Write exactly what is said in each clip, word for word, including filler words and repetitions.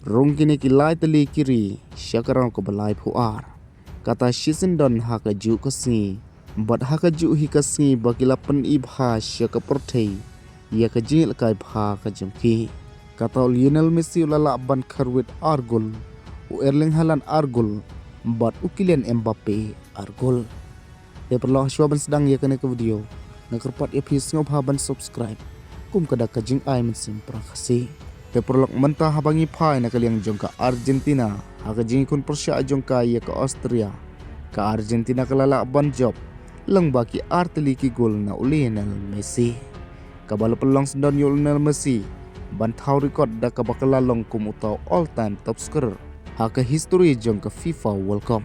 rung kine ki lai tylli ki ri sha ka round kaba laiphew ar. Kata shisyndon ha kajuh ka sngi bad ha kajuh hi ka sngi ba ki la pyni bha sha ka pyrthei ïa ka jingïalehkai bha ka jong ki. Kata u Lionel Messi u la lah ban kharwit ar gol, u Erling Haaland ar gol bad u Kylian Mbappe ar gol. Te paralok, shuwa ban sdang ïa kane ka video, nga kyrpad ïa phi sngewbha ban subscribe kum ka dak ka jingai mynsiem para Khasi. Te paralok, mynta haba ngi phai na ka liang jong ka Argentina ha ka jingïakhun pyrshah jong ka ïa ka Austria, ka Argentina ka la lah ban jop lyngba ki ar tylli ki gol na u Lionel Messi. Kaba la pynlong syndon ïa u Lionel Messi ban thaw record da kaba ka la long kum uta u all time top scorer ha ka history jong ka FIFA World Cup.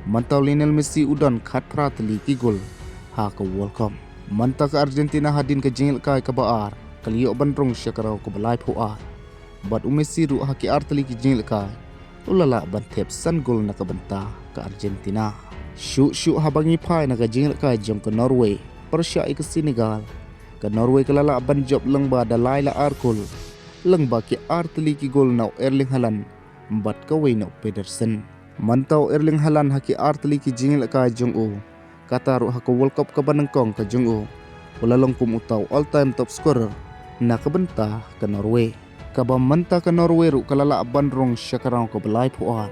Mynta u Lionel Messi u don khatphra tylli ki gol ha ka World Cup. Mynta ka Argentina hadien ka jingïalehkai kaba ar ka la ïoh ban rung sha ka round kaba laiphew ar. Bad u Messi ruh ha ki ar tylli ki jingïalehkai u la lah ban thep san gol na ka bynta ka Argentina. Shuh shuh haba ngi phai na ka jingïalehkai jong ka Norway pyrshah ïa ka Senegal, ka Norway ka la lah ban jop lyngba da lai la ar gol lyngba ki ar tylli ki gol na u Erling Haaland bad kawei na u Pedersen. Mynta u Erling Haaland ha ki ar tylli ki jingïalehkai jong u, kata ruh ha ka World Cup kaba nyngkong ka jong u, u la long kum uta u all time top scorer na ka bynta ka Norway. Kaba mynta ka Norway ruh ka la lah ban rung sha ka round kaba laiphew ar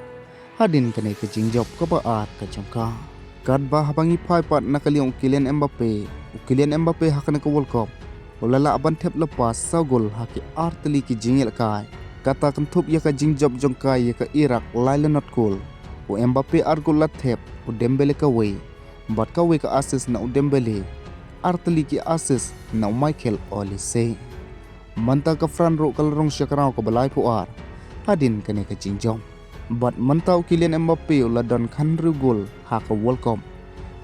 hadien kane ka jingjop kaba ar ka jong ka. Katba haba ngi phai pat na ka liang u Kylian Mbappe, u Kylian Mbappe ha kane ka World Cup u la lah ban thep lypa saw gol ha ki ar tylli ki jingïalehkai. Kata kynthup ïa ka jingjop jong ka ïa ka Iraq lai la nod gol, u Mbappe ar gol la thep, u Dembele kawei, bad kawei ka assist na u Dembele, ar tylli ki assist na u Michael Olise. Mynta ka France ruh ka la rung sha ka round kaba laiphew ar hadien kane ka jingjop. Bad mynta u Kylian Mbappe u la don khathynriew gol ha ka World Cup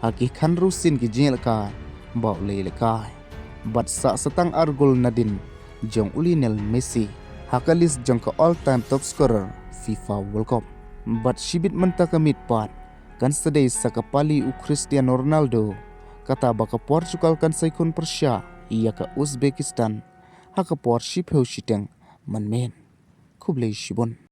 ha ki khathynriew sien ki jingïalehkai ba u la ïalehkai. Bad sah sa tang ar gol nadien jong u Lionel Messi ha ka list jong ka all time top scorer FIFA World Cup. Bad shibit mynta ka miet pat kan sa dei sa ka pali u Cristiano Ronaldo, kata ba ka Portugal kan sa ïakhun pyrshah ïa ka Uzbekistan ha ka por shiphew shiteng mynmiet. Khublei shibun.